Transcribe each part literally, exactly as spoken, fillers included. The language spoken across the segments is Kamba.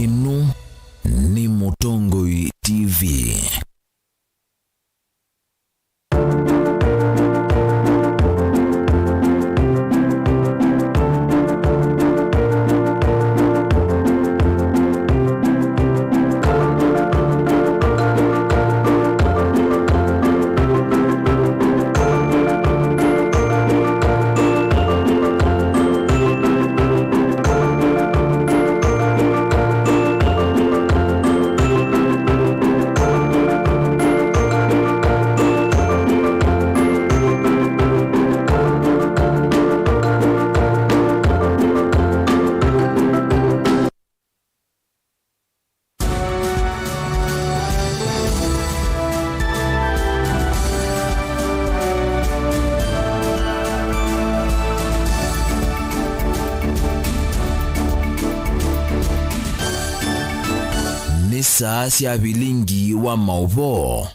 Ĩno nĩ Mũtongoi T V. Nĩ saa sya vilingi wa maũvoo.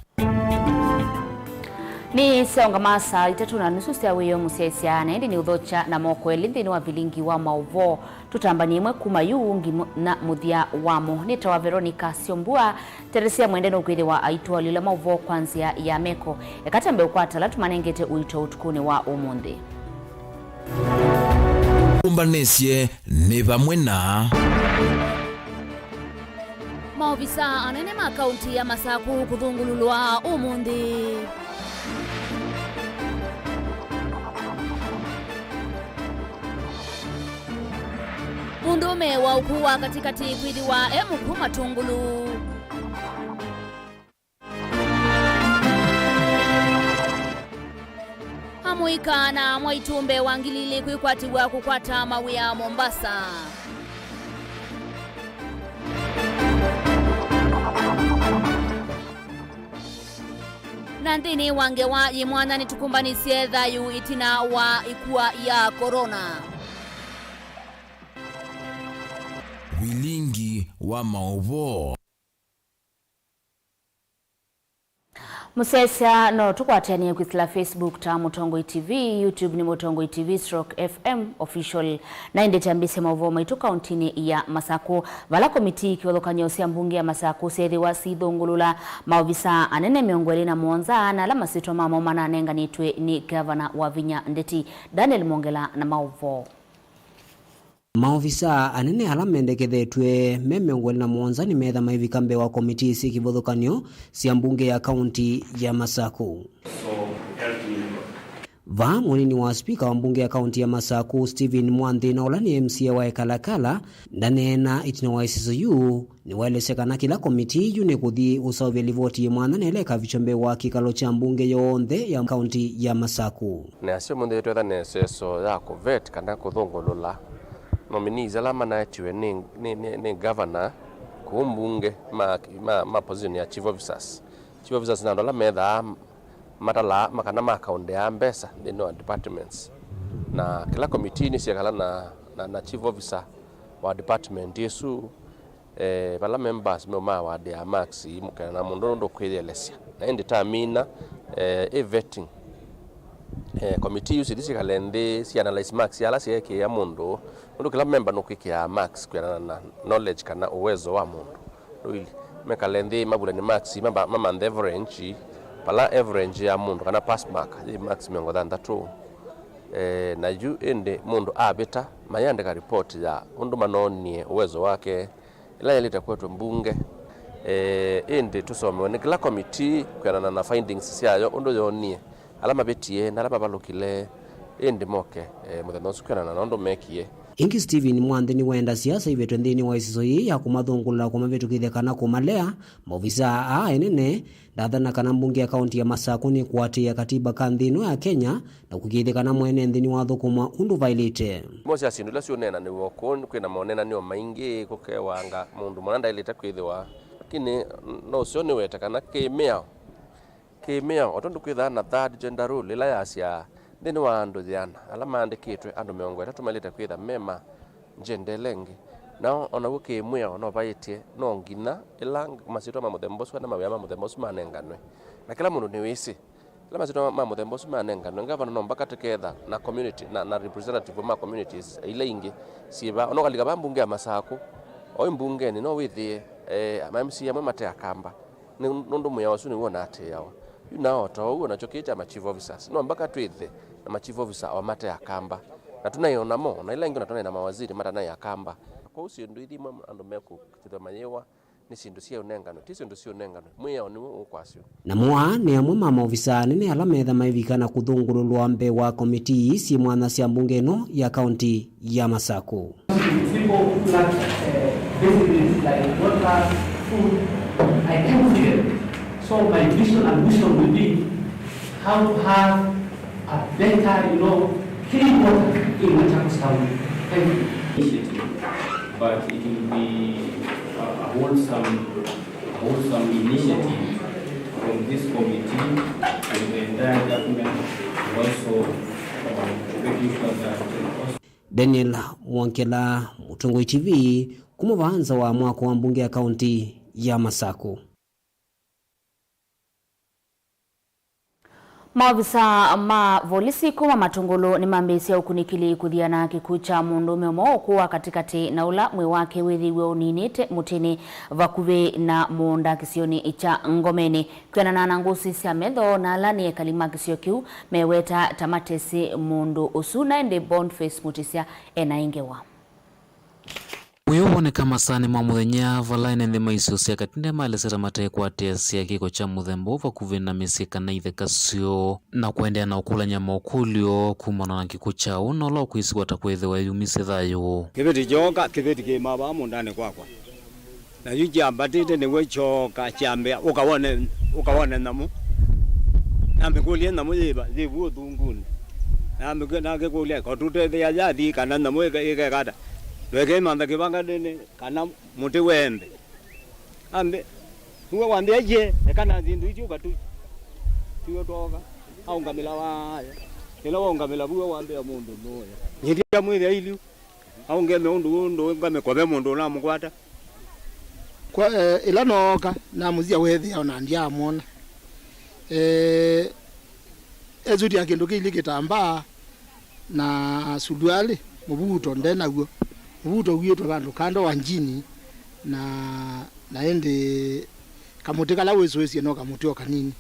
Nĩ syaũngama saa itatũ na nusu sya wĩoo mũsyaĩĩsya, na ĩndĩ nĩ ũthokya na moko elĩ nthĩnĩ wa vilingi wa maũvoo. Tũtambany'e ĩmwe kuma yu ũngĩ mu-, na mũthya wamo. Nĩtawa Veronica Syombua. Teresia Mwende nũkwĩthĩwa aitũalyũla maũvoo kwa nzĩa ya meko. Eka twambe ũkwata ala tũmanengete ũito ũtukũnĩ wa ũmũnthĩ. Ũmbanĩsye nĩ vamwe na maovisaa anene ma kaunti ya Masaku kũthũngũlũlwa ũmũnthĩ. Mũndũũme wa ũkũũ wa katĩkatĩ kwĩthĩwa e mũkw'ũ matũngũlũ. Amũika na amwaitũ mbee wa ngili ilĩ kwĩkwatĩw'a kũkwata mawĩa Mombasa. Na nthĩnĩ wa ngewa yĩ mwanya nĩtũkũmbanĩsye thayũ ĩtina wa ĩkua ya corona. Vilingi wa maũvoo. Mũsyaĩĩsya no tũkwatĩanĩe kwĩsĩla Facebook ta Mũtongoi T V, YouTube nĩ Mũtongoi T V stroke F M Official. Na ĩndĩ twambĩĩsye maũvoo maitũ kauntinĩ ya Masaku, vala komitii kĩvathũkany'o sya mbunge ya Masaku syethĩwa sithũngũlũla maovisaa anene mĩongo ĩlĩ na mũonza na ala masyĩtwa mamo mananenganĩtw'e nĩ ngavana Wavinya Ndeti. Daniel Mwongela na maũvoo. Maovisaa anene ala mendekethetw'e me mĩongo ĩlĩ na mũonza nĩmeetha maivika mbee wa komitii syĩ kĩvathũkany'o sya mbunge ya kaunti ya Masaku. Vaa mũnini wa spika wa mbunge ya kaunti ya Masaku, Stephen Mwanthĩ, na ũla nĩ M C A wa Ekalakala, ndaneena ĩtina wa ĩseso yu. Nĩwaelesya kana kĩla komitii yu nĩkũthi ũseũvya livoti yĩ mwanya na ĩla ĩkavikywa mbee wa kĩkalo kya mbunge yonthe ya kaunti ya Masaku. Na asyo mũnthĩ twetha na ĩseso ya kũvet kana kũthũngũlũla nominees ala manaetiwe nĩ, nĩ, nĩ, nĩ ngavana kũu mbunge ma, ma, ma position ya chief officers. Chief officers nĩ andũ ala methaa matalaa ma kana makaũndĩaa mbesa nthĩnĩ wa departments. Na kĩla komitii nĩsyekala na, na, na chief officer wa department ĩsu, eh, vala members meũmaa ward ya marks, mũkena na mũndũ nũndũ kwĩyelesya. Na ĩndĩ tamina, eh, ĩ vetting, eh, committee isu ithi syĩkale nthĩ, si analyze marks ala syeekĩĩa mũndũ, nũndũ kĩla member nũkwĩkĩaa marks kwĩanana na knowledge kana uwezo wa mũndũ. Ndũili, mekale nthĩ mavulani marks, mamba-, mamanthe average, vala average ya mũndũ kana pass mark yĩ marks mĩongo thanthatũ. Eh, na yu ĩndĩ mũndũ avĩta, mayandĩka report ya ũndũ manonie uwezo wake, ĩla yaĩlĩte kwetwe mbunge, eh, ĩndĩ tũsomewe nĩ kĩla komitii kwĩanana na findings syayo ũndũ yoonie, ala mavĩtie na ala mavalũkile, ĩndĩ moke, eh, mũthenya ũsu kwĩanana na ũndũ mekie. Ĩngĩ Stephen Mwanthĩ nĩwenda siasa ivetwe nthĩnĩ wa ĩsiso yĩĩ ya kũmathũngũlũla, kũmavĩtũkĩthya kana kũmalea. Maovisaa aa enene ndathana kana mbunge ya kaunti ya Masaku nĩkũatĩĩa katiba ka nthĩ ĩno ya Kenya na kũkiĩthya kana mwene nthĩ nĩwathũkũma ũndũ vaĩlĩte. Imwe sya syĩndũ ila syũneenanĩw'a kũũ kwĩna monenanĩo maingĩ, kũkewanga mũndũ mwana ndaĩlĩte kwĩthĩwa, lakini no ũseo nĩwete kana kĩ mĩao, kĩ mĩao, o tondũ kwĩthaa na third gender rule ĩla yasyaa nthĩnĩ wa andũ yĩana ala maandĩkĩtwe, andũ mĩongo ĩtatũ maĩlĩte kwĩtha me ma gender ĩla ĩngĩ. Nao o naw'o kĩ mwĩao no vaĩtye, no nginya ĩla masyĩtwa ma mũthemba ũsu kana mawĩa ma mũthemba ũsu manenganwe, na kĩla mũndũ nĩwĩsĩ. Ĩla masyĩtwa ma mũthemba ũsu manenganwe, ngavana no mbaka tũketha na community, na, na representative ma communities ila ingĩ syĩ vaa. Ona ũkalika vaa mbunge ya Masaku, Oyu mbungenĩ no wĩthĩe, eh, ma M C A amwe mate Akamba, nĩ, nũndũ mwĩao ũsu nĩw'o ũnaatĩĩawa. Yu nao o ta ũu, o nakyo kĩĩ kya ma chief officers. No mpaka twĩthe na ma chief officer o mate Akamba. Na tũnaĩ o namo, na ila ingĩ o na tũnaĩ na mawaziri matanaĩ Akamba. Kwoou syĩndũ ithi imwe andũ mekũkĩthwa mayĩwa nĩ syĩndũ sya ũnenganwe, ti syĩndũ sya ũnenganwe. Mwĩao nĩw'o ũkwasyo. Namo aa nĩ amwe ma maovisaa anene ala metha maivika na kũthũngũlũlwa mbee wa komitii syĩ mwanya sya mbunge ĩno ya kaunti ya Masaku. People who lack, uh, basic needs like water, food, I can't see them. So my vision and mission will be how to have a better, you know, clean water in Machakos County. Thank you. Initiative, but it will be a, a wholesome, a wholesome initiative from this committee and the entire government, and also, um, making sure that also Daniel Mwongela, Mũtongoi T V, kuma vaa nza wa mwako wa mbunge ya kaunti ya Masaku. Maovisaa ma volisi kuma Matũngũlũ nĩmambĩĩsye ũkunĩkĩli kũthiana kĩkw'ũ kya mũndũũme ũmwe ũkũwa katĩkatĩ na ũla mwĩĩ wake wĩthĩiwe ũninĩte mũtĩnĩ vakuvĩ na mũũnda kĩsionĩ kya Ngomeni. Kwĩanana na ngũsĩ sya metho na ala nĩ ekali ma kĩsio kĩu meweta ta matesĩ mũndũ ũsu, na ĩndĩ Boniface Mutisya ena ĩ ngewa. Ũyũ woneka masaanĩ ma mũthenya, vala ene nthĩ ma isio sya Katinde maeleseta matekwatĩasya kĩko kya mũthemba ũũ vakuvĩ na mĩsyĩ kana itheka syoo, na kũendeea na ũkũlany'a mokũlyo kumana na kĩkw'ũ kya ũũ, na ũla ũkwĩsiwa ta kwĩthĩwa eyumisye thayũ. Kĩveti kyooka, kĩveti kĩ mavaa mũũndanĩ kwakwa. Na yu kyambatĩte nĩw'o kyooka kyambĩa, "Ũka wone, ũka wone nyamũ." Namĩkũlya, "Nyamũ yĩva? Yĩ vu ũthungunĩ?" Namĩkũ-, nakĩkũlya, "Ko tũtethea yathi kana nyamũ ĩke-, ĩkeka ata?" Ndweke ĩmantha kĩvanganĩnĩ kana mũtĩ wembe. Ambe, nĩwe wambĩa, "Ye, eka na syĩndũ isu ũkatui." Tiwe twoka. Aũngamĩla waya. Ĩla waũngamĩla vuo wambĩa mũndũ nũya. Nyĩtia mwĩthĩa iliu. Aũngeme ũndũ ũndũ ngamĩkove mũndũ ũnamũkwata. Kwa, eh, ĩla nooka, namũsya weethĩa ona ndyaamwona. Eh, esũtya kĩndũ kĩilyĩ kĩtambaa na sulualĩ, mũvuto nde naw'o. Mũvuto ũiĩtwe vandũ kando wa njini, na, na ĩndĩ kamũtĩ kala wĩsũĩsye no kamũtĩ o kanini.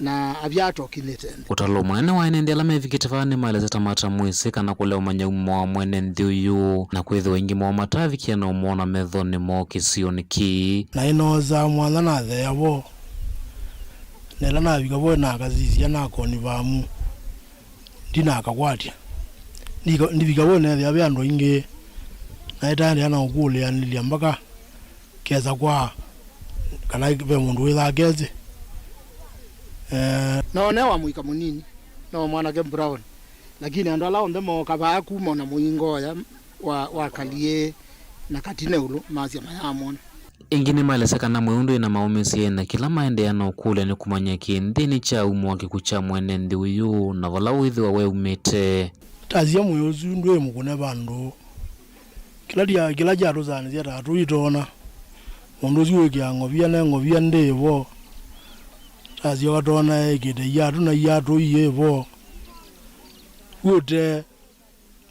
Na avya atokinyĩte nthĩ. Ũtalo mũnene wa ene nthĩ ala mevikĩte vaa nĩmaeleseta mata mwĩsĩ kana kũlea ũmanya uma wa mwene nthĩ ũyũ, na kwĩthĩwa aingĩ moo matavikĩa na ũmwona methonĩ moo kĩsionĩ kĩĩ. Na ĩnoosaa mwanya natheea vo, na ĩla navika vo nakasisya na konivamu, ndinakakwatya. Ndika-, ndivika vo neethĩa ve andũ aingĩ, na ĩtaendeea na ũkũlĩanĩlya mbaka kesa kwa kana ve mũndũ wĩthaa kesĩ. Eh. Nonewa mũika mũnini, no mwanake brown, lakini andũ ala onthe mooka vaa kuma ona mũingo oya wa, wa kalie na katine ũlũ, masya mayamwona. Ĩngĩ nĩmaelesya kana mwĩĩ ũndũ ĩna maũmĩsye na kĩla maendeea na ũkũlya nĩ kũmanya kĩĩ nthĩnĩ kya umo wa kĩkw'ũ kya mwene nthĩ ũyũ na vala wĩthĩwa weumĩte. Tasya mwĩĩ ũsu ndwĩ mũkũne vandũ. Kĩla kya, kĩla kyatũsaanĩsya ta tũitoona. Mũndũ ũsu wĩkĩaa ng'ovia ne ng'ovia ndĩ vo. Tasyoka toona ekĩte iatũ na iatũ iĩ vo. Vu ũtee,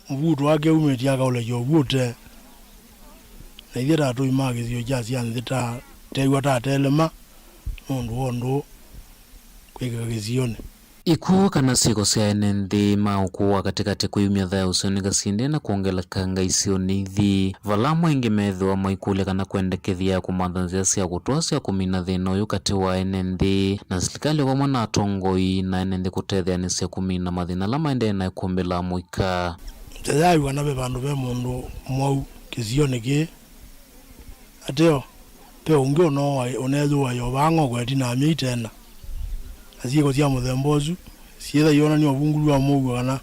mũvuto wake umĩtye akaũlekya ũvu ũtee. Na ithyĩ ta atũi ma kĩsio kya sya nthĩ ta, teew'a ta telema nũndũ wa ũndũ ũũ kwĩkĩka kĩsionĩ. Ikw'ũ kana syĩko sya ene nthĩ ma ũkũũ wa katĩkatĩ kwĩyumya thayũ ũseo nĩ kasindĩ na kwongelekanga isionĩ ithi, vala amwe aingĩ methĩwa maikũlya kana kwendekethya kũmantha nzĩa sya kũtũa sya kũmina thĩna ũyũ katĩ wa ene nthĩ na silikalĩ o vamwe na atongoi na ene nthĩ kũtetheanĩsya kũmina mathĩna ala maendee na ĩkũmbĩ la mũika. Tayaaĩw'a kana ve vandũ ve mũndũ mwau kĩsionĩ kĩĩ. Ateo, ve ũngĩ ũnoowa ũneeyũaĩa o vaa ng'oko ĩtina wa myei tena. Na syĩko sya mũthemba ũsu syĩtha iyonany'a ũvungũlu wa mũuo kana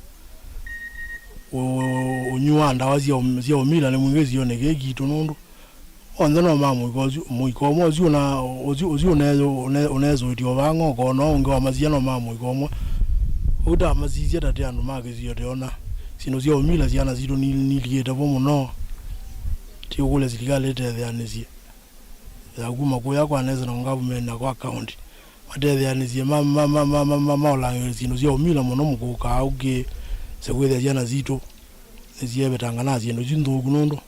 ũ-, ũnywi wa ndawa sya ũ-, sya ũmila nĩ mwingĩ kĩsionĩ kĩĩ kitũ, nũndũ onthe no ma mũika ũsu, mũika ũmwe ũsu ũna-, ũsu, ũsu ũneeyũ-, ũne-, ũneesũĩtye o vaa ng'oko, na ũngĩ wa masia no ma mũika ũmwe. Ũu tamasisye ta tĩ andũ ma kĩsio tũyona syĩndũ sya ũmila syana sitũ ni-, nilikĩte vo mũno. Tĩũkũlya silikalĩ ĩtetheanĩsye ya kuma kũya kwa national government na kwa county, matetheanĩsye ma, ma, maũlangĩlĩlye syĩndũ sya ũmila mũno mũkũũkaa ũkĩsya kwĩthĩa syana sitũ nĩsyeevetanga na syĩndũ isu nthũku, nũndũ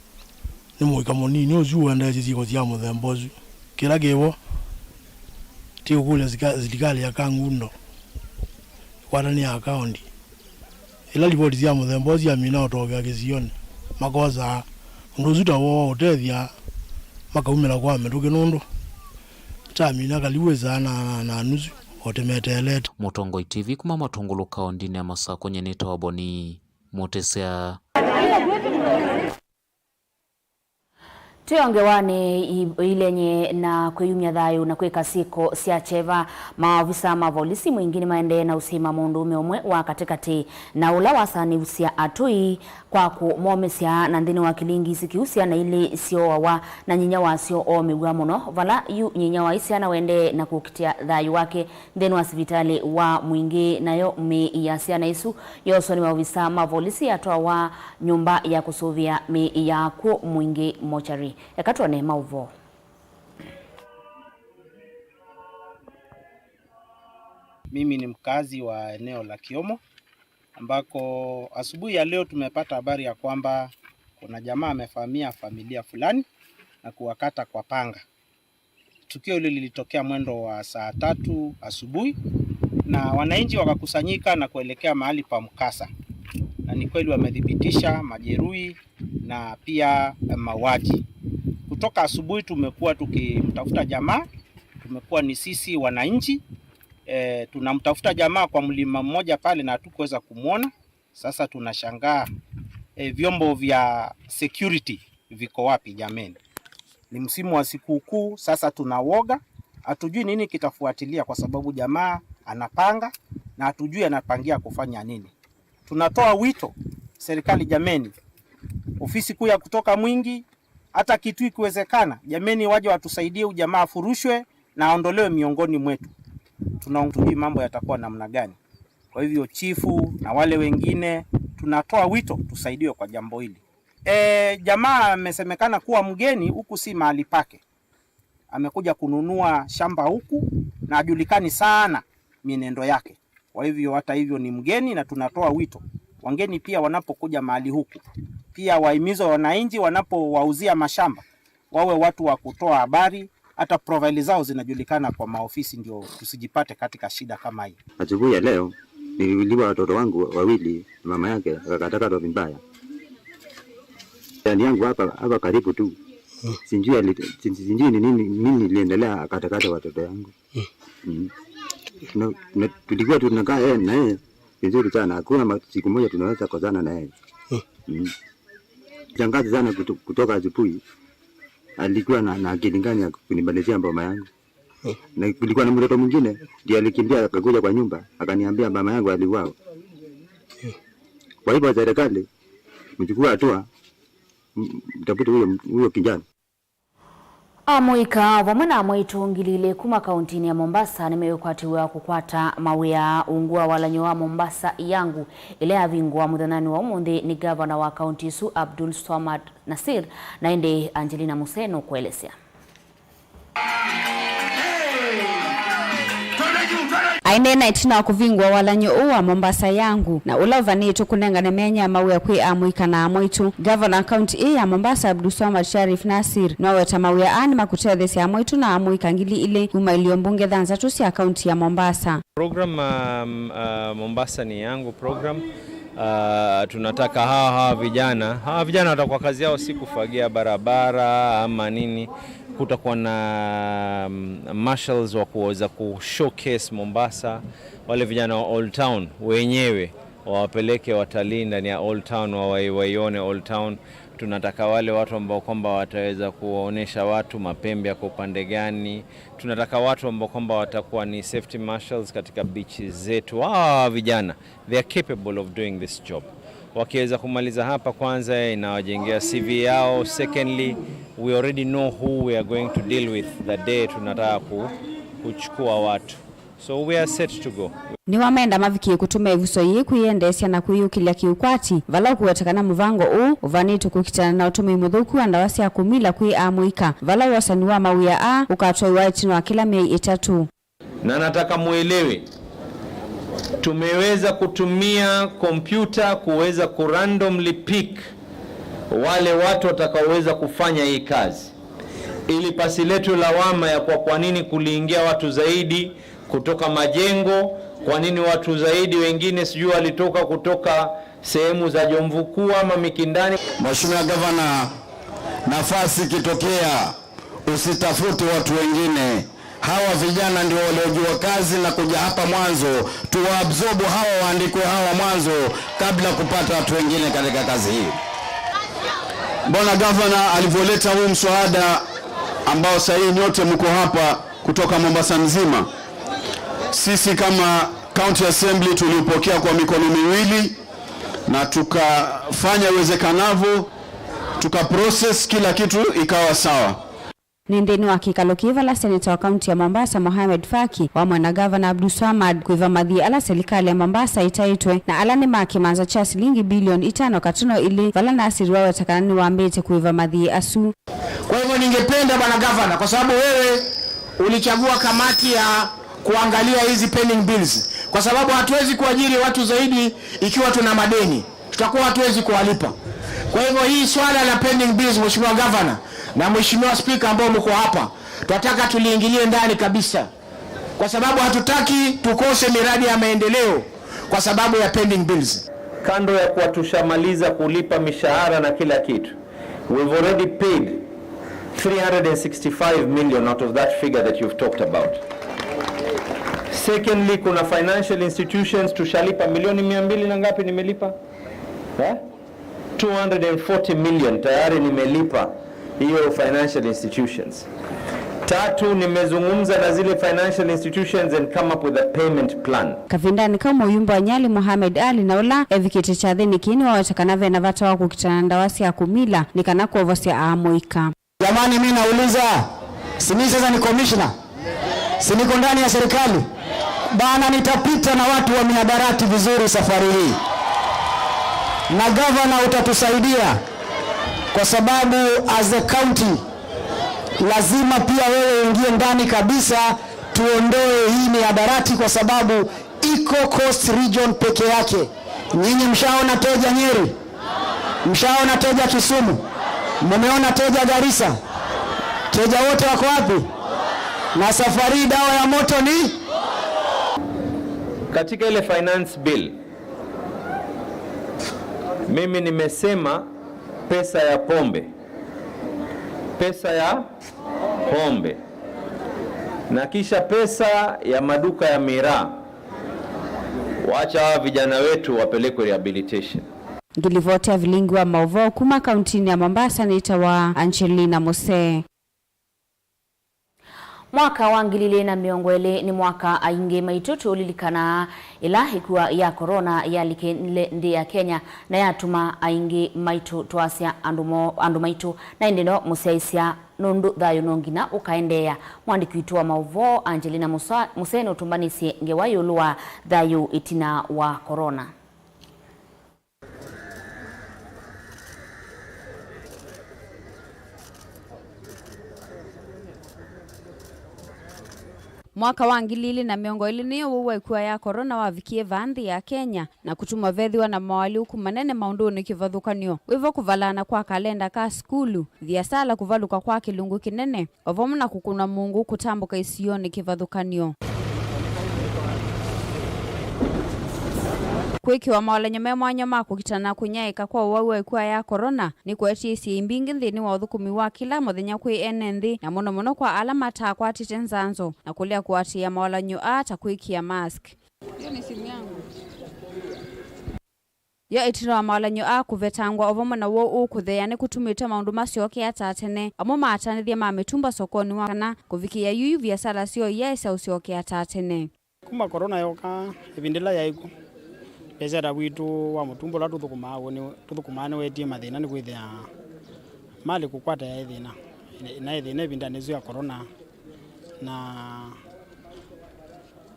Nĩ mũika mũnini ũsu ũendeesye syĩko sya mũthemba ũsu. Kĩla kĩvo, ti ũkũlya sika-, silikalĩ ya Kangundo ĩkwatanĩe akaondi. Ĩla livoti sya mũthemba ũsu syamina ũtokewa kĩsionĩ, makosaa ũndũ ũsu ta woo wa ũtethya, makaumĩla kwa mĩtũkĩ nũndũ tamina kalivu ĩsaa na, na, na nusu o tĩmeteelete. Mũtongoi T V kuma Matũngũlũ kaũndinĩ ya Masakũ, nyie nĩtawa Boni Mũtĩsya. Twĩ o ngewanĩ i-, ilenye na kwĩyumya thayũ na kwĩka syĩko sya kyeva, maovisa ma volisi Mwingĩ nĩmaendee na ũsima mũndũũme ũmwe wa katĩkatĩ na ũla wasaanĩusya atũi kwa kũmomĩsya, na nthĩnĩ wa kĩlingisi kĩu syana ilĩ syooawa na nyinya wasyo oomĩw'a mũno, vala yu nyinya wa ii syana wendee na kũkitĩa thayũ wake nthĩnĩ wa sivitalĩ wa Mwingĩ, nayo mĩĩ ya syana isu yooswa nĩ maovisa ma volisi yatwawa nyũmba ya kũsũvĩa mĩĩ ya akw'ũ Mwingĩ mochari. Eka twone maũvoo. Mimi ni mkazi wa eneo la Kiomo, ambako asubuhi ya leo tumepata habari ya kwamba kuna jamaa amevamia familia fulani na kuwakata kwa panga. Tukio hilo lilitokea mwendo wa saa tatu asubuhi, na wananchi wakakusanyika na kuelekea mahali pa mkasa, na ni kweli wamethibitisha majeruhi na pia, eh, mauaji. Kutoka asubuhi tumekuwa tukimtafuta jamaa, tumekuwa ni sisi wananchi, eh, tunamtafuta jamaa kwa mlima mmoja pale na hatukuweza kumwona. Sasa tunashangaa, eh, vyombo vya security viko wapi jameni? Ni msimu wa sikukuu, sasa tuna woga, hatujui nini kitafuatilia kwa sababu jamaa anapanga na hatujui anapangia kufanya nini. Tunatoa wito, serikali jameni, ofisi kuu ya kutoka Mwingi, hata Kitui ikiwezekana, jameni, waje watusaidie, huyu jamaa afurushwe na aondolewe miongoni mwetu. Tuna-, hatujui mambo yatakuwa namna gani. Kwa hivyo chifu na wale wengine, tunatoa wito tusaidiwe kwa jambo hili. E, jamaa amesemekana kuwa mgeni, huku si mahali pake. Amekuja kununua shamba huku na hajulikani sana mienendo yake. Kwa hivyo, hata hivyo, ni mgeni na tunatoa wito wageni pia wanapokuja mahali huku, pia wahimize wananchi wanapowauzia mashamba wawe watu wa kutoa habari, hata profile zao zinajulikana kwa maofisi, ndio tusijipate katika shida kama hii. Asubuhi ya leo niliuliwa watoto wangu wawili na mama yake akakatakatwa vibaya. Jirani yangu hapa, hapa karibu tu. Sijui ali-, si-, sijui ni nini, nini iliendelea akatakata watoto yangu. Mm. Tuna-, tuna-, tulikuwa tunakaa yeye na yeye vizuri sana. Hakuna ma-, siku moja tunaweza kosana na yeye. Mm. Shangazi sana kuto-, kutoka asubuhi alikuwa na, na akili gani ya kunimalizia boma yangu? Na kulikuwa na mtoto mwingine ndiye alikimbia akakuja kwa nyumba akaniambia mama yangu aliuawa. Kwa hivyo serikali mchukue hatua, m-, mtafute huyo, huyo kijana. Amũika vamwe na amwaitũ ngili ilĩ kuma kauntinĩ ya Mombasa nĩmeũkwatĩw'a kũkwata mawĩa ungu wa walany'o wa Mombasa Yangu, ĩla yavingũa mũthenyanĩ wa ũmũnthĩ nĩ ngavana wa kaunti ĩsu Abdul Swamad Nasir, na ĩndĩ Angelina Museno kũelesya. Aendee na ĩtina wa kũvingũa walany'o ũũ wa Mombasa Yangu, na ũla ũvanĩtwe kũnengane myanya ya mawĩa kwĩ amũika na amwaitũ, ngavana wa kaunti ĩĩ ya Mombasa, Abdulswamad Sharif Nasir, nĩwaweta mawĩa aa nĩmakũtetheesya amwaitũ na amũika ngili ilĩ kuma ilio mbunge thanthatũ sya kaunti ya Mombasa. Program, um, uh, Mombasa ni yangu program. Uh, tunataka hawa, hawa vijana, hawa vijana watakuwa kazi yao si kufagia barabara ama nini. Kutakuwa na, um, marshals wa kuweza ku showcase Mombasa. Wale vijana wa Old Town wenyewe wawapeleke watalii ndani ya Old Town, wa-, waione Old Town. Tunataka wale watu ambao kwamba wataweza kuwaonesha watu mapembe yako upande gani. Tunataka watu ambao kwamba watakuwa ni safety marshals katika beaches zetu. Hawa vijana, they are capable of doing this job. Wakiweza kumaliza hapa, kwanza inawajengea C V yao. Secondly, we already know who we are going to deal with the day tunataka ku-, kuchukua watu. So we are set to go. Nĩwamenda mavikie kũtũmĩa ĩvuso yĩĩ kwĩyendeesya na kwĩyũkĩlya kĩũkwati, vala ũkũweta kana mũvango ũũ ũvanĩtwe kũkitana na ũtũmĩi mũthũku wa ndawa sya kũmila kwĩ amũika, vala wosani wa mawĩa aa ũkatwaĩwa ĩtina wa kĩla myei ĩtatũ. Na nataka muelewe, tumeweza kutumia kompyuta kuweza ku randomly pick Wale watu watakaoweza kufanya hii kazi, ili pasiletwe lawama ya kwa, kwa nini kuliingia watu zaidi kutoka majengo, kwa nini watu zaidi wengine sijui walitoka kutoka sehemu za Jomvu Kuu ama Mikindani. Mheshimiwa Gavana, nafasi ikitokea, usitafute watu wengine. Hawa vijana ndio waliojua kazi na kuja hapa mwanzo, tuwaabsorb hawa, waandikwe hawa mwanzo kabla kupata watu wengine katika kazi hii. Bwana Gavana alivyoleta huu mswada ambao sahii nyote mko hapa kutoka Mombasa mzima, sisi kama County Assembly tuliupokea kwa mikono miwili na tukafanya iwezekanavyo, tukaprocess kila kitu ikawa sawa. Nĩ nthĩnĩ wa kĩkalo kĩĩ vala seneta wa kaunti ya Mombasa, Mohamed Faki, wamwe na gavana Abdulswamad kũĩva mathii ala silikalĩ ya Mombasa ĩtaĩtwe na ala nĩ ma kĩmanza kya silingi bilioni itano katuno ilĩ, vala nasir waweta kana nĩwambĩĩte kũĩva mathii asu. Kwa hivyo ningependa, Bwana Gavana, kwa sababu wewe ulichagua kamati ya kuangalia hizi pending bills, kwa sababu hatuwezi kuajiri watu zaidi ikiwa tuna madeni. Tutakuwa hatuwezi kuwalipa. Kwa hivyo hii swala la pending bills, Mheshimiwa Gavana na Mheshimiwa Spika ambao mko hapa, tunataka tuliingilie ndani kabisa, kwa sababu hatutaki tukose miradi ya maendeleo kwa sababu ya pending bills. Kando ya kuwa tushamaliza kulipa mishahara na kila kitu, we've already paid three hundred and sixty-five million out of that figure that you've talked about. Secondly, kuna financial institutions tushalipa milioni mia mbili na ngapi nimelipa? Eh? Two hundred and forty million tayari nimelipa hiyo financial institutions. Tatu, nimezungumza na zile financial institutions and come up with a payment plan. Kavindanĩ kau, mũyumbe wa Nyali Mohamed Ali, na ũla evikĩte kyathĩnĩ kĩĩ, nĩwaweta kana vena vata wa kũkitana na ndawa sya kũmila nĩ kana kwovosya aamũika. Jamani, mi nauliza, si mi sasa ni commissioner? Si niko ndani ya serikali? Bana, nitapita na watu wa mihadarati vizuri safari hii. Na gavana, utatusaidia kwa sababu as a county lazima pia wewe uingie ndani kabisa, tuondoe hii mihadarati kwa sababu iko Coast Region peke yake. Nyinyi mshaona teja Nyeri? Mshaona teja Kisumu? Mumeona teja Garissa? Teja wote wako wapi? Na safari dawa ya moto ni? Katika ile finance bill, mimi nimesema pesa ya pombe, pesa ya pombe, na kisha pesa ya maduka ya miraa. Wacha hawa vijana wetu wapelekwe rehabilitation. Ngilivoti ya vilingi wa mauvoo kuma kauntinĩ ya Mombasa nĩtawa Angelina Musee. Mwaka wa ngili ilĩ na mĩongo ĩlĩ nĩ mwaka aingĩ maitũ tũlilikanaa ĩla ĩkua ya corona yalikile nthĩ ya Kenya na yatuma aingĩ maitũ twasya andũ mo-, andũ maitũ. Na ĩndĩ no mũsyaĩĩsya nũndũ thayũ no nginya ũkaendeea. Mwandĩki witũ wa maũvoo, Angelina Musa-, Musee nũtũmbanĩsye ngewa ĩũlũ wa thayũ ĩtina wa corona. Mwaka wa ngili ilĩ na mĩongo ĩlĩ nĩyo ũwau wa ĩkua ya corona wavikie vaa nthĩ ya Kenya, na kũtuma vethĩwa na moalyũku manene maũndũnĩ kĩvathũkany'o, wĩvo kũvalana kwa kalenda ka sukulu, viasala kũvalũka kwa kĩlungu kĩnene, o vamwe na kũkũna mũungu kũtambũka isionĩ kĩvathũkany'o. Kwĩkĩwa maolanyo me mwanya ma kũkitana kũnyaĩĩka kwa ũwau wa ĩkua ya corona nĩkũetie isyai mbingĩ nthĩnĩ wa ũthũkũmi wa kĩla mũthenya kwĩ ene nthĩ, na mũno mũno kwa ala mataakwatĩte nzanzo, na kũlea kũatĩĩa maolanyo aa ta kwĩkĩa mask. Hiyo ni simu yangu. Yo ĩtina wa maolanyo aa kũvetangwa, o vamwe na woo ũũ kũtheea, nĩkũtumĩte maũndũ masyokea ta tene. Amwe ma atanĩthya ma mĩtumba sokonĩ wa kana kũvikĩĩa yu, yu viasala syoo iyaĩsa ũsyokea ta tene. Kuma corona yoka, ĩvinda ĩla yaĩ kw'o, viasala witũ wa mũtumba ũla tũthũkũmaa w'o nĩ, tũthũkũmaa nĩwetie mathĩna, nĩkwĩthĩa malĩ kũkwata yaĩ thĩna, na ĩthĩna ĩvindanĩ ĩsu ya corona. Na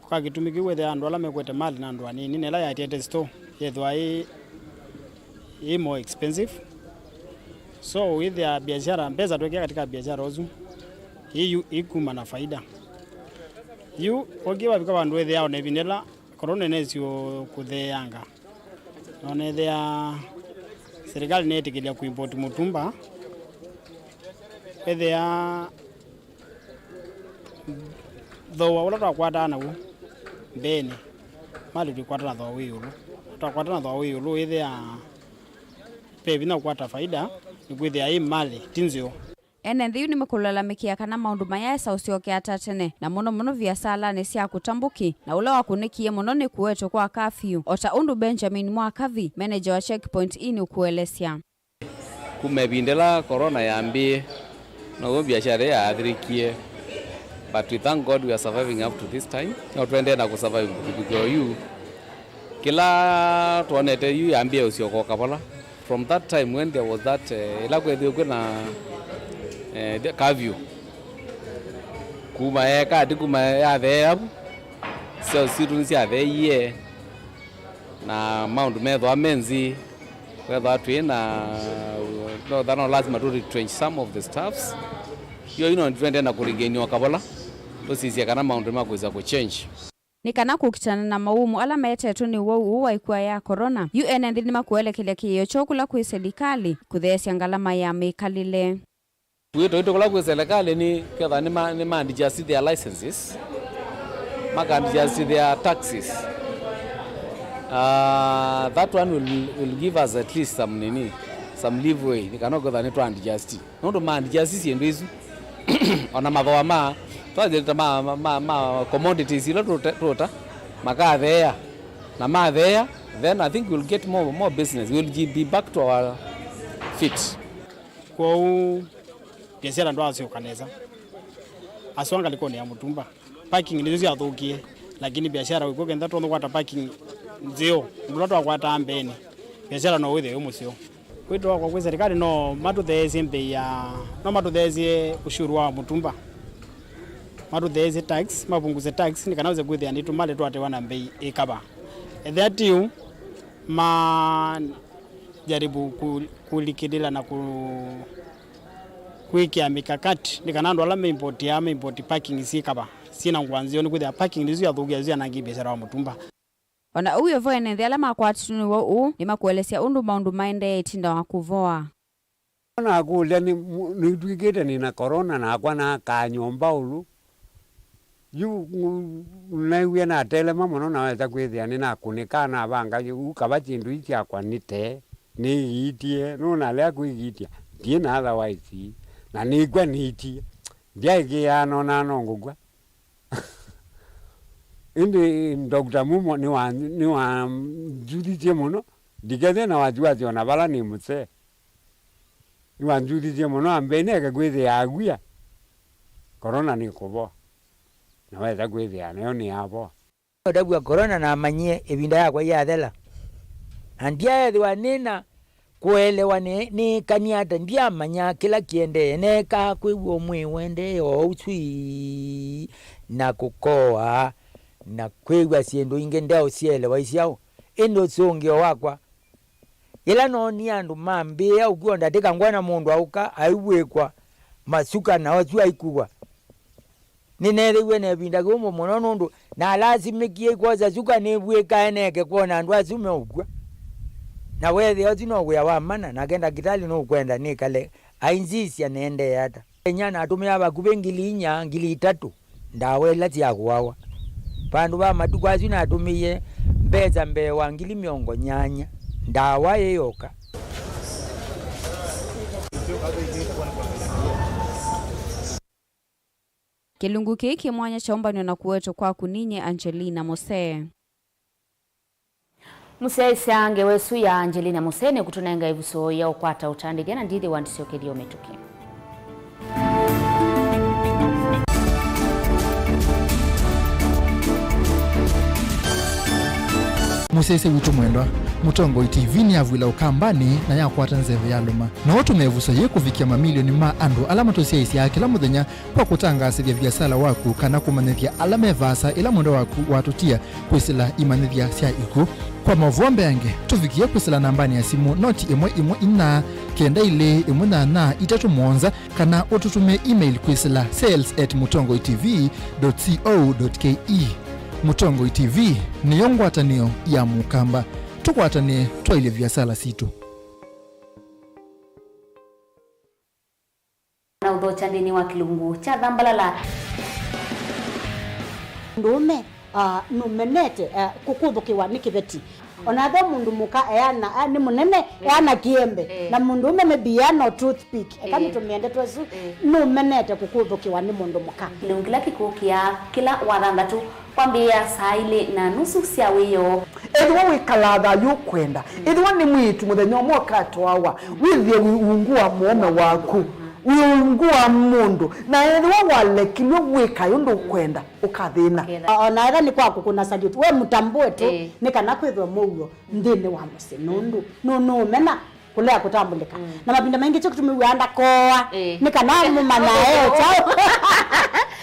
kwa kĩtumi kĩu, wĩthĩa andũ ala mekwete malĩ na andũ anini, na ĩla yaetiete store yethĩwa ĩ, ĩ more expensive. So wĩthĩa biashara, mbesa twekĩa katika biashara ũsu, ĩ yu ĩkuma na faida. Yu ũngĩ wavika vandũ wĩthĩa ona ĩvinda ĩla corona ĩnesi kũtheeanga, na ũnethĩa Serikali nĩyĩtĩkĩlya kũimpoti mũtumba, ethĩa thooa ũla twakwataa naw'o mbeenĩ, malĩ tũikwata na thooa wĩ ĩũlũ. Twakwata na thooa wĩ ĩũlũ, wĩthĩa ve vinya kũkwata faida, nĩkwĩthĩa ĩ malĩ ti nzeo. Ene nthĩ yu nĩmakũlalamĩkĩa kana maũndũ mayaesa ũsyokea ta tene, na mũno mũno viasalanĩ sya kũtambũki, na ũla wakũnĩkie mũno nĩ kũwetwa kwa kafyu, o ta ũndũ Benjamin Mwakavi, manager wa Checkpoint Inn, ũkũelesya. Kuma ĩvinda ĩla corona yambĩĩe, now'o biashara ĩyo yaathirĩkie, but we thank God we are surviving up to this time. No tũendee na kũsurvive kũvikĩa oyu. Kĩla twonete yu yambĩĩe ũsyoka o kavola. From that time when there was that, eh, ĩla kwethĩwe kwĩ na, eh, the curfew, kuma yeka ati kuma yatheea vu, sales sitũ nĩsyatheeie, na maũndũ methĩwa me nzĩ, wethĩwa twĩ na, no, no lazima tũ retrench some of the staffs. Yo ino twende na kũrigenia o kavola, tũsisye kana maũndũ nĩmakwĩsa kũchange. Nĩ kana kũkitana na mawumu ala maetetwe nĩ ũwau ũũ wa ĩkua ya corona, yu ene nthĩ nĩmakũelekelya kĩĩo kyoo kũla kwĩ selikalĩ kũtheesya ngalama ya mĩkalĩle. Wĩto witũ kũla kwĩ selikalĩ nĩ ketha nĩma-, nĩma adjust their licenses, maka adjust their taxes. Uh, that one will, will give us at least some nini, some leeway, nĩ kana ũketha nĩtwa adjust. Nũndũ ma adjust syĩndũ isu, ona mathooa ma, twasĩlĩte ma, ma, ma, ma commodities ila tũta, tũta, makatheea, na matheea, then I think we'll get more, more business, we'll be back to our feet. Kwoou biashara ndwasyoka nesa. Aswa ngalĩkonĩ ya mũtumba. Parking nĩsyo syathũkie, lakini biashara wĩkw'o kenda twakwata parking nzeo, ũndũ ũla twakwataa mbeenĩ, biashara no wĩthĩwe wĩ mũseo. Wĩto wakwa kwĩ serikali no matũtheesye mbei ya, no matũtheesye ushuru wa mũtumba, matũtheesye tax, mavunguse tax, nĩ kana wĩse kwĩthĩa nĩtũmale twatewa na mbei ĩkava. Ethĩa ti ũu, ma jaribu ku-, kulikĩlĩla na ku-, kwĩkĩa mikakati nĩ kana andũ ala meimpotia, meimpoti parking syĩ kava, syĩ na ngũa nzeo, nĩkwĩthĩa parking nĩsyo syathũkia, syanangie biashara wa mũtumba. O na ũu wĩ vo, ene nthĩ ala makwatĩtwe nĩ ũwau ũũ nĩmakũelesya ũndũ maũndũ maendee ĩtina wa kũvoa. Nakũlya nĩ, nĩtw'ĩkĩte nĩ na corona nakwa nakaa nyũmba ũlũ. Yu, ngu-, naiw'ie natelema mũno, nawesa kwĩthĩa nĩnakũnĩka, navanga yu kava syĩndũ ii syakwa nĩte, nĩiitie, nũũ nalea kwĩitia, ndiĩ na otherwise, na nĩkw'a nĩitie, ndyaĩkĩĩaa nonaa no ngũkw'a. Ĩndĩ Doctor Mumo nĩwa-, nĩwanzuthisye mũno, ndikethĩwe na wasiwasi o na vala nĩ mũsee. Nĩwanzuthisye mũno, ambĩe neke kwĩthĩa awia, corona nĩkũvoa, na wesa kwĩthĩa nayo nĩyavoa. Ũtavw'a corona namanyie ĩvinda yakwa yathela, na ndyaethĩwa nĩ na kũelewa nĩ-, nĩĩkanie ata, ndyamanyaa kĩla kĩendee. Neekaa kwĩw'a ũmwĩĩ ũendee o ũsu ii, na kũkoa, na kwĩw'a syĩndũ ingĩ ndeũsyelewa isyaũ. Ĩndĩ ũsũngĩo wakwa, yĩla noonie andũ mambĩĩa ũkw'a o ndatĩka, ngwona mũndũ aũka aivw'ĩkwa masuka na asu aikuwa, nĩneethĩiwe na ĩvinda yũmũ mũno, nũndũ nalasimĩkie kwosa suka nĩvw'ĩkae neke kwona andũ asu meũkw'a. Na weethĩa ũsu no wĩa wa mana, nake ndakĩtalĩ nũkwenda nĩkale ainsisya nĩendee ata. Ĩnyia natũmĩaa vakuvĩ ngili inya, ngili itatũ ndawa ila sya kũawa. Vandũ va matukũ asu natũmĩie mbesa mbee wa ngili mĩongo nyanya ndawa ĩ yoka. Kĩlungu kĩĩ kĩ mwanya kyaũmbanw'a na kũwetwa kwaku ninyie Angelina Musee. Mũsyaĩĩsya ngewa ĩsu ya Angelina Musee nĩkũtũnenga ĩvuso ya ũkwata ũtandĩthya na ndithĩwa ndĩsyokethya o mĩtũkĩ. Mũsyaĩĩsya witũ mwendwa, Mũtongoi T V nĩyavw'ĩla Ũkambanĩ na yakwata nzeve ya lũma. No ũtũme ĩvuso yĩĩ kũvikĩa mamilioni ma andũ ala matũsyaĩĩsyaa kĩla mũthenya kwa kũtangaasĩthya viasala waku kana kũmanyĩthya ala me vaasa ĩla mwendwa waku watũtia kwĩsĩla imanyĩthya sya ikw'ũ. Kwa maũvoo mbeange, tũvikĩe kwĩsĩla nambanĩ ya simũ noti ĩmwe ĩmwe inya, kenda ilĩ ĩmwe nyanya itatũ mũonza, kana ũtũtũmĩe email kwĩsĩla sales at mũtongoi T V dot co dot K E. Mũtongoi T V nĩyo ngwatanĩo ya Mũkamba. Tũkwatanĩe twaĩlye viasala sitũ. Na ũthokya nthĩnĩ wa kĩlungu kya Thambalala. Mũndũũme, ah, nũmenete, ah, kũkũthũkĩwa nĩ kĩveti. O na ethĩwa mũndũ mũka eana, ah, nĩ mũnene, eh, eana kĩembe. Eh. Na mũndũũme maybe eana o toothpick. Eka, eh, nĩtũmĩe ndeto ĩsu, eh, nũmenete kũkũthũkĩwa nĩ mũndũ mũka. Kĩlungu kĩla kĩkũkĩa kĩla Wathanthatũ, kwambĩĩa saa ilĩ na nusu sya wĩoo. Ethĩwa wĩkalaa thayũ ũkwenda, ethĩwa nĩ mwĩĩtu mũthenya ũmwe ũkatwawa, wĩthĩe wĩ ungu wa mũũme waku, wĩ ungu wa mũndũ, na ethĩwa walekilw'e wĩkae ũndũ ũkwenda, ũkathĩna. Ũkethĩa. O na ethĩwa nĩ kwa kũkũna salute, we mũtambũe tu, ĩĩ, nĩ kana kwĩthwe mũuo nthĩnĩ wa mũsyĩ, nũndũ nũ-, nũũmena kũlea kũtambũlĩka. Mm. Na mavinda maingĩ kyo kĩtumi wĩaa ndakooa, ĩĩ, nĩ kana mũmanya e kyaũ.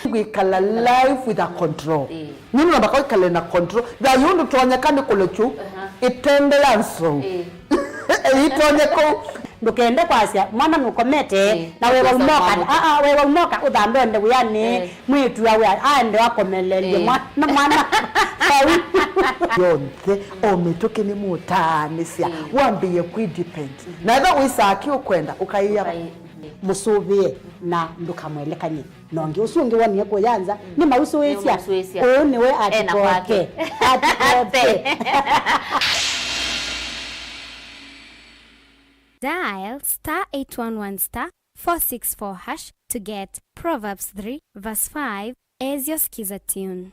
Kwĩkala life with a control. Ĩĩ. Nũndũ namba kwĩkale na control. Thayũ ndũtonyeka nĩ kũlekyu, aha, ĩtende ya nsou. Ĩĩ. Ĩtonye kũu. Ndũkende kwasya mwana nũkomete, ĩĩ, na wĩwa ũmoka, aa, wĩwa ũmoka ũthambe ũende wĩanĩ, ĩĩ, mwĩĩtu awe aende akomeleelye, ĩĩ, mwana, mwana vau. Yonthe, o mĩtũkĩ nĩmũtaanĩsya, ĩĩ, wambĩĩe kwĩ depend. Na ethĩwa wĩsaa kĩ ũkwenda, ũkaĩa, ũkaĩ-, ĩĩ, mũsũvĩe na ndũkamwelekany'e. Na ũngĩ ũsu ũngĩ wonie kũya nza, mm, nĩmausũĩsya. Nĩmausũĩsya. Ũũ nĩwe ena atikoke. Kwake. Atikoke. Dial star eight one one star four six four hash to get Proverbs three verse five as your Skiza tune.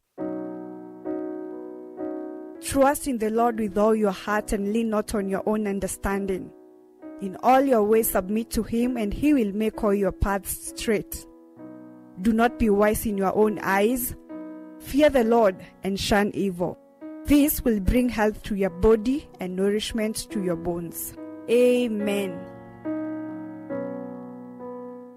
Trust in the Lord with all your heart and lean not on your own understanding. In all your ways submit to him, and he will make all your paths straight. Do not be wise in your own eyes. Fear the Lord and shun evil. This will bring health to your body and nourishment to your bones. Amen.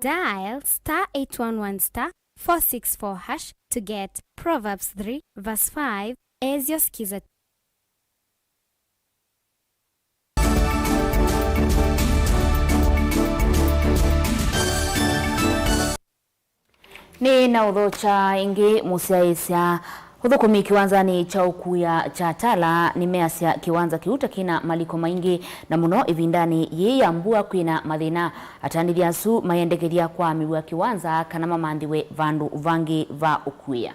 Dial star eight one one star four six four hash to get Proverbs three verse five as your Skiza. Nĩ na ũthokya ĩngĩ mũsyaĩĩsya. Ũthũkũmi kĩwanzanĩ kya ũkuĩa kya Tala nĩmeasya kĩwanza kĩu ta kĩna maliko maingĩ, na mũno ĩvindanĩ yĩĩ ya mbua kwĩna mathĩna. Atandĩthya asu mayendekethya kũamĩw'a kĩwanza kana mamanthĩwe vandũ vangĩ va ũkuĩa.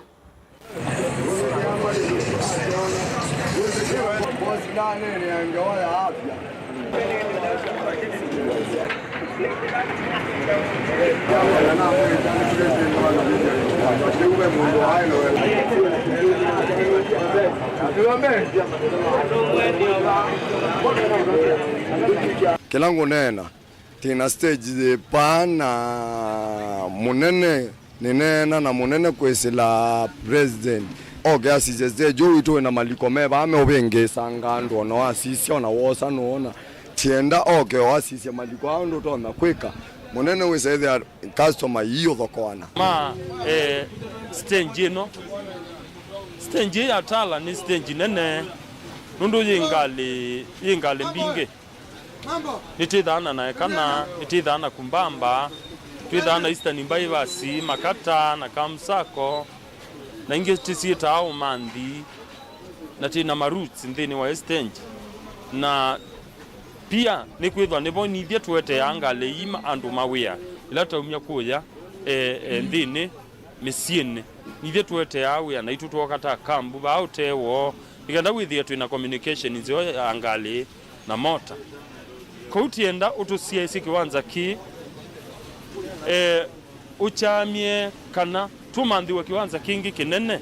Kĩla ngũneena, twĩ na stage yĩ vaa na mũnene, nĩneena na mũnene kwĩsĩla president oke asisye stage ũũ witũ wĩna maliko me vaa meũvĩngĩĩsanga andũ, ona wasisya, ona wosa nũona. Tienda oke o asisye maliko aa ũndũ ũtonya kwĩka. Mũnene wĩsa ĩthĩa customer ii ũthokoana. Ma, eh, stage ĩno, stage ĩĩ ya Tala nĩ stage nene nũndũ yĩ ngalĩ, yĩ ngalĩ mbingĩ. Nĩtwĩthaa na Naekana, nĩtwĩthaa na Kumbamba, twĩthaa na Eastern Bypass, Makata na Kamsako, na ingĩ tũsyĩtaa Ũmanthi, na twĩ na ma routes nthĩnĩ wa stage. Na pia nĩkwĩthwa nĩvo nithyĩ tũeteaa ngalĩ ii ma andũ mawĩa ĩla twaumya kũya, e, e, nthĩnĩ mĩsyĩnĩ. Nithyĩ tũeteaa wĩa naitũ twooka ta kambu vaa ũtee woo, nĩ kenda wĩthĩe twĩ na communication nzeo ya ngalĩ na mota. Kwoou tienda ũtũsyaĩĩsye kĩwanza kĩĩ, e, ũkyamye kana tũmanthĩwe kĩwanza kĩngĩ kĩnene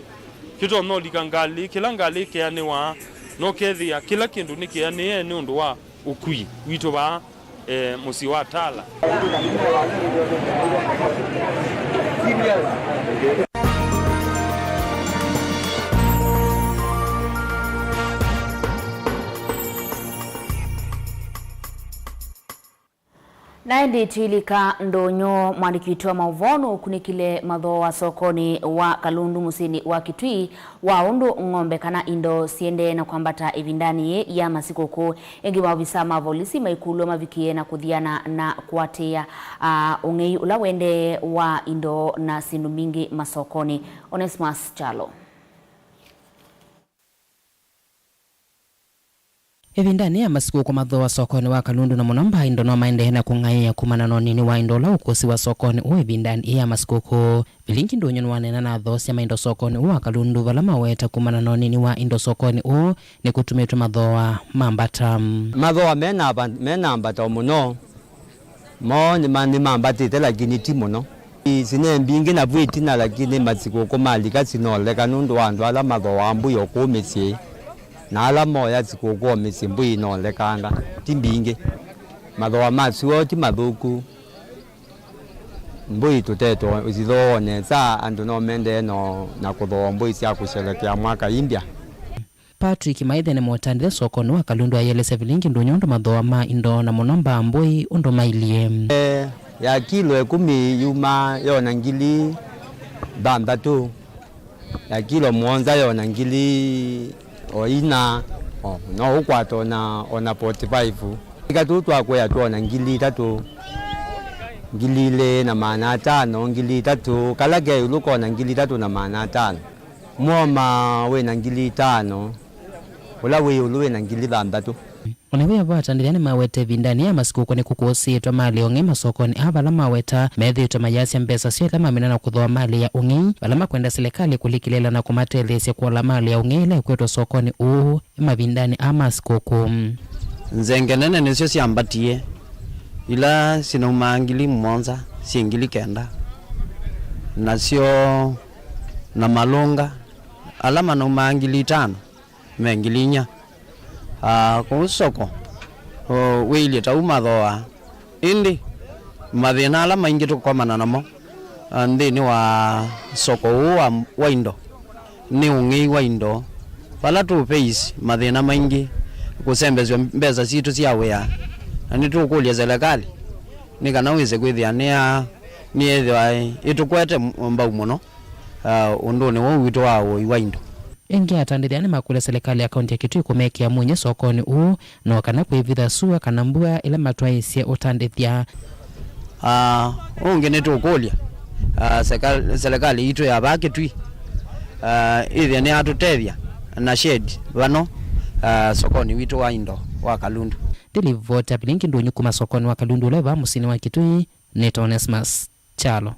kĩtonya ũlika ngalĩ, kĩla ngalĩ ĩkeanĩwa, na ũkethĩa kĩla kĩndũ nĩkĩanĩe nĩ ũndũ wa ũkui witũ vaa, e, mũsyĩ wa Tala. Na ĩndĩ twĩlika ndonyo, mũandĩki witũ wa maũvoo nũkunĩkile mathooa sokonĩ wa Kalundu mũsyĩnĩ wa Kitui wa ũndũ ng'ombe kana indo siendee na kwambata ĩvindanĩ yĩĩ ya masikũkũ. Ĩngĩ maovisa ma volisi maikũlw'a mavikĩe na kũthiana na kũatĩĩa, a, ũng'ei ũla wendee wa indo na syĩndũ mbingĩ masokonĩ. Onesmus Kyalo. Ĩvindanĩ ya masikũkũ, mathooa sokonĩ wa Kalundu na mũno mbaa indo no maendee na kũng'aĩa kumana na ũnini wa indo ũla ũkũsiwa sokonĩ ũũ ĩvindanĩ ya masikũkũ. Vilingi Ndũnyũ nĩwaneena na athoosya ma indo sokonĩ ũũ wa Kalundu, vala maweta kumana na ũnini wa indo sokonĩ ũũ nĩkũtumĩtwe mathooa mambata. Mathooa mena ava-, mena mbata mũno. Moo nĩma-, nĩmambatĩte, lakini ti mũno. Ii, sine mbingĩ navu ĩtina, lakini masikũkũ malika sinoleka nũndũ wa andũ ala mathooaa mbũi o kũu mĩsyĩ, na ala moya sikũkũ o mĩsyĩ mbũi inolekanga, ti mbingĩ. Mathooa ma syoo ti mathũku. Mbũi tũtetwe sithooa nesa, andũ no mendee no na kũthooa mbũi sya kũshelekea mwaka mpya. Patrick Maithe nĩ mũtandĩthya sokonĩ wa Kalundu ayĩelesya Vilingi Ndũnyũ ũndũ mathooa ma indo na mũno mbaa mbũi ũndũ mailyĩ. Eh, ya kilo ĩkũmi yuma yona ngili thanthatũ, ya kilo mũonza yona ngili o ina, o, no ũkwata ona, ona forty-five. Ika tũu twa kũya twona ngili itatũ, ngili ilĩ na maana atano, ngili itatũ, kala ke ĩũlũ kona ngili itatũ na maana atano. Mũoma wĩ na ngili itano, ũla wĩ ĩũlũ wĩ na ngili thanthatũ. O na wĩa vau, atandĩthya nĩmawete ĩvindanĩ ya masikũkũ nĩkũkũsĩĩtwe malĩ ya ũng'ei masokonĩ aa, vala maweta methĩĩtwe mayasya mbesa syoo ila mamina na kũthooa malĩ ya ũng'ei, vala makwenda silikalĩ kũlikĩlĩĩla na kũmatetheesya kũola malĩ ya ũng'ei ĩla ĩkwetwe sokonĩ ũũ mavindanĩ aa ma sikũkũ. Nzenge nene nĩsyo syambatie, ila sinaumaa ngili mũonza syĩ ngili kenda, nasyo na malũnga ala manaumaa ngili itano me ngili inya. Ah, kũu soko, o, wĩilye ta u mathooa. Ĩndĩ mathĩna ala maingĩ tũkomana namo, ah, nthĩnĩ wa soko ũũ wa, wa indo nĩ ũng'ei wa indo, vala tũ face mathĩna maingĩ kũsembesw'a mbesa sitũ sya wĩa, na nĩtũkũlya selekalĩ nĩ kana wĩse kwĩthĩa nĩya-, nĩyĩthĩwa ĩtũkwete mbau mũno, ah, ũndũnĩ ũũ witũ wa ũĩ wa indo. Ĩngĩ, atandĩthya nĩmakũlya selekalĩ ya kaunti ya Kitui kũmekĩa mwanya sokonĩ ũũ, no kana kwĩvitha sua kana mbua ĩla matwaĩĩsye ũtandĩthya. Ah, ũngĩ nĩtũkũlya, ah, seka-, selekalĩ yitũ ya vaa Kitui, ah, ĩthĩe nĩyatũtethya na shed vano, ah, sokonĩ witũ wa indo wa Kalundu. Ndilivota Vilingi Ndũnyũ kuma sokonĩ wa Kalundu ũla wĩ vaa mũsyĩnĩ wa Kitui, nĩtawa Onesmus Kyalo.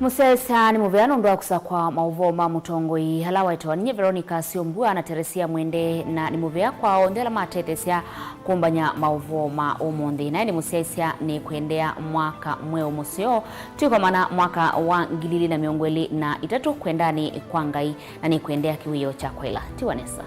Mũsyaĩĩsya nĩ mũvea nũndũ wa kũsakwa maũvoo ma mũtongoi ala waĩtawa ninyie Veronica Syombua na Teresia Mwende, na nĩ mũvea kwa onthe ala matetheesya kũmbany'a maũvoo ma ũmũnthĩ. Naĩ nĩ mũsyaĩĩsya nĩ kũendea mwaka mweũ mũseo. Tũikomana mwaka wa ngili ilĩ na mĩongo ĩlĩ na itatũ kwendanĩ kwa Ngai, na nĩkwendea kĩwĩoo kya kwaĩla. Tiwa nesa.